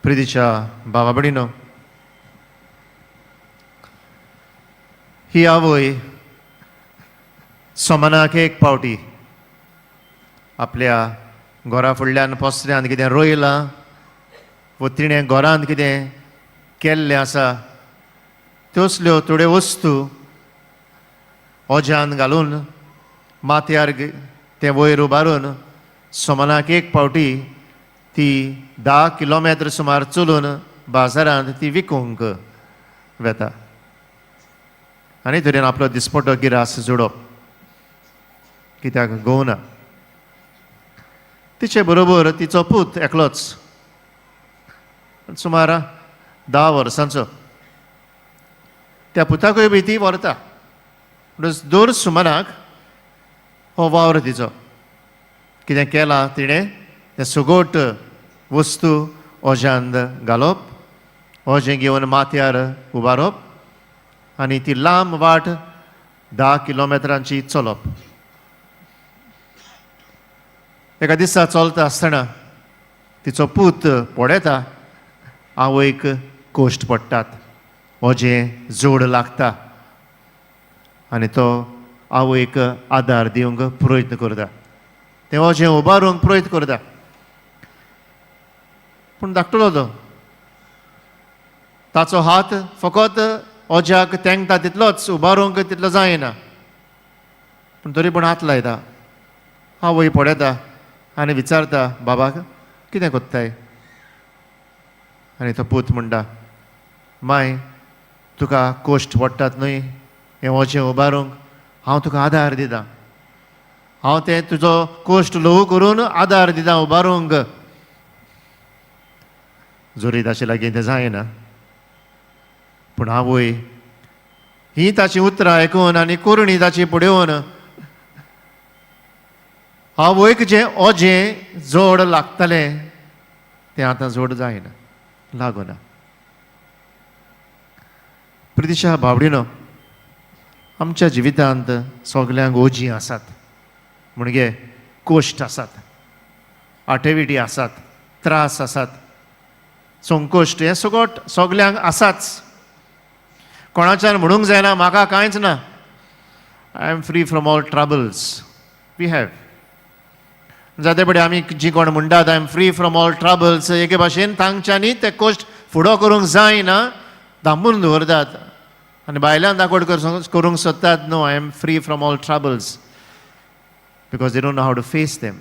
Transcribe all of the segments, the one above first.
प्रितीच्या भावा भयणीनो, ही आवय सोमानाक एक पावटी आपल्या घरा फुडल्यान पसऱ्यान कितें रोयलां वो तिणें घरांत कितें केल्लें आसा तसल्यो थोड्यो वस्तू ओज्यान घालून माथ्यार तें वयर उबारून सोमानाक एक पावटी ती 10 किलोमिटर सुमार चलून बाजारांत ती विकूंक वेता आनी तरेन आपलो दिसपटो गिरास जोडप कित्याक गोवना. तिचे बरोबर तिचो पूत एकलोच सुमार 10 वर्सांचो, त्या पुताकूय बी ती व्हरता. दर सुमाराक हो वावर तिचो कितें केलां तिणें तें सगोट वस्तू ओज्यांत घालप, ओजें घेवन माथ्यार उबारप आनी ती लांब वाट 10 किलोमिटरांची चलप. एका दिसा चलता आसतना तिचो पूत पळयता आवयक कोश्ट पडटात, ओजें जोड लागता आनी तो आवयक आदार दिवंक प्रयत्न करता, तें ओजें उबारूंक प्रयत्न करता. पूण धाकटुलो तो, ताचो हात फकत ओज्याक तेंकता तितलोच, उबारूंक तितलो जायना, पूण तरी पूण हात लायता. आवय पळयता आनी विचारता, बाबाक कितें कोत्ताय? आनी तो पूत म्हणटा, माय तुका कोश्ट पडटात न्हय हें ओजें उबारूंक, हांव तुका आदार दितां, हांव तें तुजो कोश्ट ल्हवू करून आदार दितां उबारूंक. जोरी ताचे लागीं तें जायना, पूण आवय ही ताची उतरां आयकून आनी कोरणी ताची पळोवन आवयक जें ओजें जोड लागतलें तें आतां जोड जायना, लागना. प्रितिशा बावडिनो, आमच्या जिवितांत सगल्यांक ओजीं आसात, म्हणजे कोश्ट आसात, आटेविटी आसात, त्रास आसात, संकोश्ट हें सगट सगल्यांक आसाच. कोणाच्यान म्हणूंक जायना म्हाका कांयच ना, I am free from all troubles. We have जाते पडे आमी जी कोण म्हणटात I am free from all troubles, एके भाशेन तांच्यांनी ते कोश्ट फुडो करूंक जायना, दामून दवरतात आनी भायल्यान दाखोड करूंक सोदतात, no I am free from all troubles, because they don't know how to face them.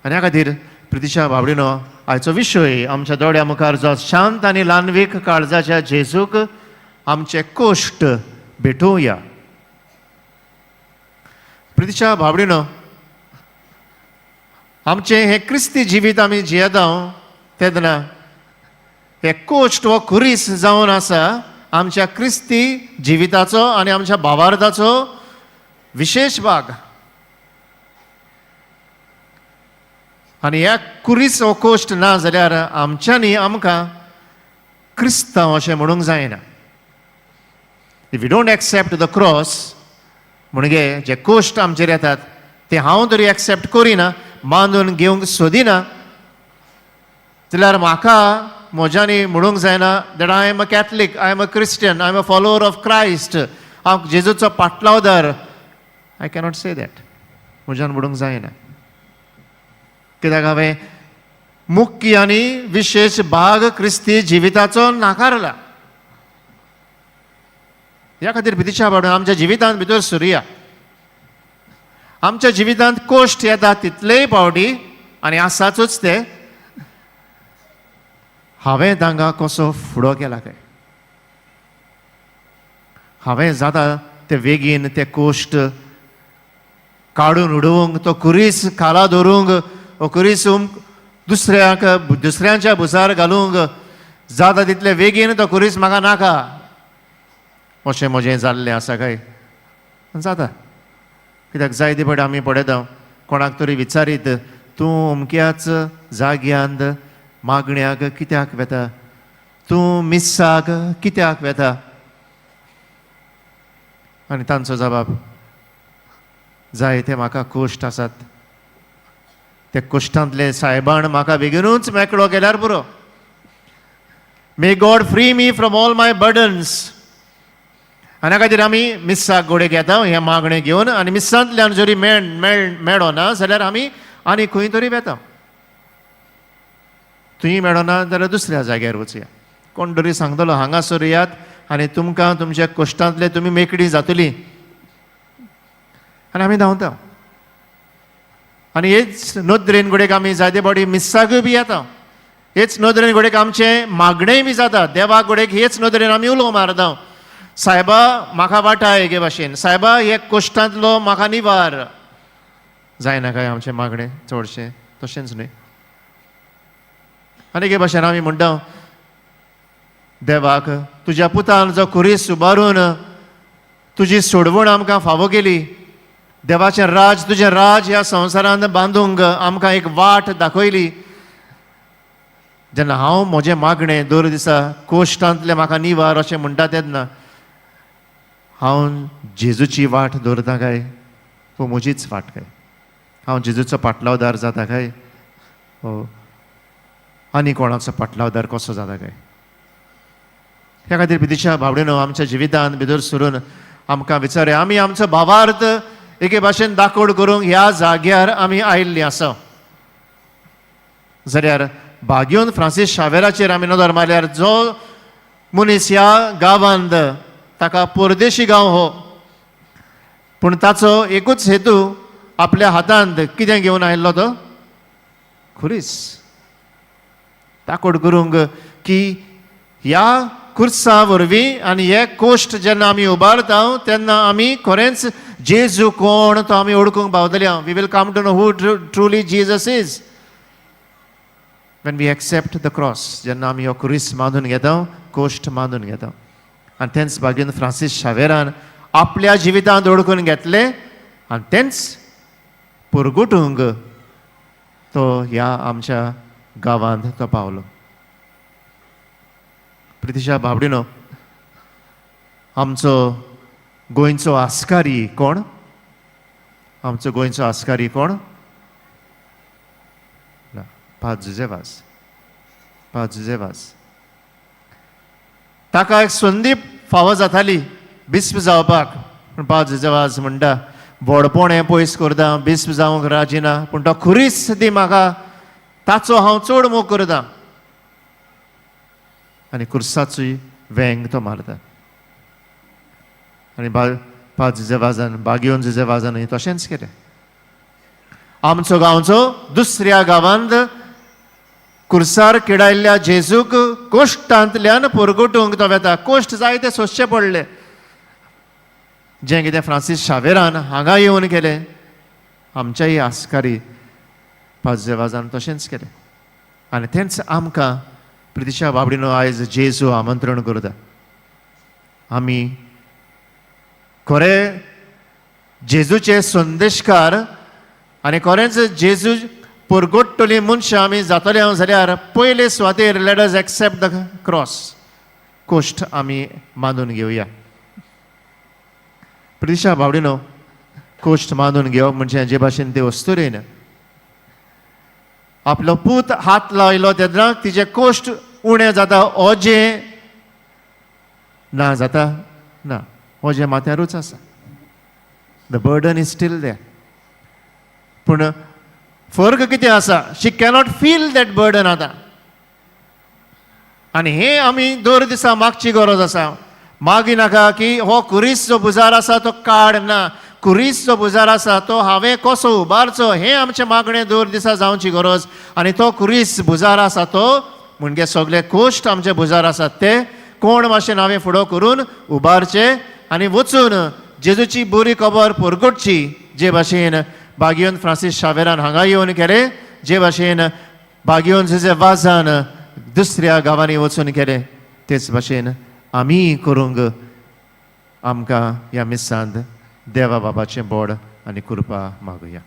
आनी ह्या खातीर प्रितिशा बाबडिनो, आयचो विशय आमच्या दोळ्या मुखार जो शांत आनी ल्हानवीक काळजाच्या जेजूक आमचे कोश्ट भेटोवया. प्रितिशा बाबडिनो, आमचें हें क्रिस्ती जिवीत आमी जियेता तेन्ना हे कोश्ट हो खुरीस जावन आसा आमच्या क्रिस्ती जिविताचो आनी आमच्या भावार्थाचो विशेश भाग. आनी ह्या कुरीस हो कोश्ट ना जाल्यार आमच्यांनी आमकां क्रिस्तांव अशें म्हणूंक जायना. If you don't accept the cross, म्हणजे जे कोश्ट आमचेर येतात ते हांव तरी एक्सेप्ट करिना, मानून घेवंक सोदिना, जाल्यार म्हाका म्हज्यांनी म्हणूंक जायना that I am a Catholic, I am a Christian, I am a follower of Christ, हांव जेजूचो पाटलावदार. I cannot say that, म्हज्यान म्हणूंक जायना, कित्याक हांवें मुख्य आनी विशेश भाग क्रिस्ती जिविताचो नाकारला. ह्या खातीर भितीच्या बाडून आमच्या जिवितांत भितर सुरया. आमच्या जिवितांत कोश्ट येता तितलेय पावटी आनी आसाचूच ते, हांवें तांकां कसो फुडो केला काय, हांवें जाता ते वेगीन ते कोश्ट काडून उडोवंक, तो कुरीस खाला धरूंक, हो कुरीस दुसऱ्याक दुसऱ्यांच्या भुजार घालूंक जाता तितले वेगीन तो कुरीस म्हाका नाका अशें म्हजें जाल्लें आसा काय जाता. कित्याक जायते पळय आमी पळयता कोणाक तरी विचारीत, तूं अमक्याच जाग्यांत मागण्याक कित्याक वेता, तूं मिस्साक कित्याक वेता? आनी तांचो जबाब, जायते म्हाका कोश्ट आसात, ते कोश्टांतले सायबान म्हाका बेगीनूच मेकळो केल्यार पुरो. May God free me from all my burdens. आनी खातीर आमी मिस्साक घोडेक येता हें मागणें घेवन, आनी मिस्सांतल्यान जरी मेळ मेळ मेळना ना जाल्यार आमी आनी खंय तरी वेता. थंय मेळना जाल्यार दुसऱ्या जाग्यार वचया. कोण तरी सांगतलो, हांगासर येयात आनी तुमकां तुमच्या कश्टांतले तुमी मेकळी जातली. आनी आमी धांवता आनी हेच नदरेन घडयेक आमी जायते फावटी मिस्साकूय बी येता. हेच नदरेन घडयेक आमचें मागणेंय बी जाता देवाक. घडयेक हेच नदरेन आमी उलो मारता, सायबा, म्हाका वाटाय. एके भाशेन, सायबा, हे कश्टांतलो म्हाका निवार. जायना काय आमचें मागणें चडशें तशेंच न्हय? आनी एके भाशेन आमी म्हणटा देवाक, तुज्या पुतान जो खुरीस उबारून तुजी सोडवण आमकां फावो केली, देवाचें राज, तुजें राज ह्या संवसारांत बांदूंक आमकां एक वाट दाखयली, जेन्ना हांव म्हजें मागणें दर दिसा कोश्टांतलें म्हाका निवार अशें म्हणटा तेन्ना हांव जेजूची वाट दवरता काय वो म्हजीच वाट काय? हांव जेजूचो पाटलावदार जाता काय हो आनी कोणाचो पाटलावदार कसो जाता काय? ह्या खातीर पिदिशा भावडेनो, आमच्या जिवितांत भितर सरून आमकां विचारया, आमी आमचो भावार्थ एके भाशेन दाकोड करूंक ह्या जाग्यार आमी आयिल्लीं आसा जाल्यार भाग्योन फ्रांसीस शावेराचेर आमी नदर मारल्यार, जो मनीस ह्या गांवांत, ताका परदेशी गांव हो, पूण ताचो एकूच हेतू, आपल्या हातांत कितें घेवन आयिल्लो तो? खुरीस. ताकोड करूंक की ह्या खुर्सा वरवीं आनी हे कोश्ट जेन्ना आमी उबारता तेन्ना आमी खरेंच जेजू कोण तो आमी वळखूंक पावतले. We will come to know who truly Jesus is when we accept the cross. जेन्ना आमी हो खुरीस मानून घेता, कोश्ट मानून घेता. आनी तेंच बागेन फ्रांसीस शावेरान आपल्या जिवितांत ओळखून घेतलें आनी तेंच पुरगुटूंक तो ह्या आमच्या गांवांत तो पावलो. प्रितिशा बाबडिनो, आमचो गोंयचो आस्कारी कोण? आमचो गोंयचो आस्कारी कोण? ना, पाद जुजे वाज. पाद जुजे वाज. ताका एक संदी फावो जाताली बिस्प जावपाक, पूण पाद जुजे वाज म्हणटा, व्हडपण हें पयस करता, बिस्प जावंक राजी ना, पूण तो खुरीस दी म्हाका, ताचो हांव चड मोग करता. आनी खुर्साचोय वेंग तो मारता. आनी बा पा जुजे वाजान, बागयोन जुजे वाजानूय तशेंच केलें. आमचो गांवचो दुसऱ्या गांवांत कुर्सार किडायल्ल्या जेजूक कोश्टांतल्यान पोरगोटूंक तो वेता. कोश्ट जायते सोंसचे पडले. जें कितें फ्रांसीस शावेरान हांगा येवन केलें, आमच्याय आस्कारी पाजेवाजान तशेंच केलें. आनी तेंच आमकां प्रितिशा बाबडीनो आयज जेजू आमंत्रण करता. आमी खरे जेजूचे संदेशकार आनी खरेंच जेजू परगोट्टली मनशां आमी जातले हांव जाल्यार पयले सुवातेर let us accept the cross. Cost आमी मानून घेवया. प्रितिशा बावडिनो, कोश्ट मानून घेवप म्हणजे जे भाशेन ते अस्तुरेन आपलो पूत हात लायलो तेन्ना तिजे कोश्ट उणें जाता, ओजें ना जाता ना, ओजें माथ्यारूच आसा. The burden is still there. पूण फरक कितें आसा? She cannot feel that burden आतां. आनी हें आमी दर दिसा मागची गरज आसा. मागी नाका की हो कुरीस जो भुजार आसा तो काड ना, कुरीस जो भुजार आसा तो हांवें कसो उबारचो हें आमचें मागणें दर दिसा जावची गरज. आनी तो कुरीस भुजार आसा तो म्हणजे सगळे कोश्ट आमचे भुजार आसात ते कोण मातशें हांवें फुडो करून उबारचे आनी वचून जेजूची बरी खबर परगटची. जे भाशेन बागियोन फ्रांसीस शावेरान हांगा येवन केलें, जे भाशेन बागियोन जुजे वाजान दुसऱ्या गांवांनी वचून केलें, तेच भाशेन आमी करूंक आमकां ह्या मिसांत देवा बाबाचें बोड आनी कृपा मागुया.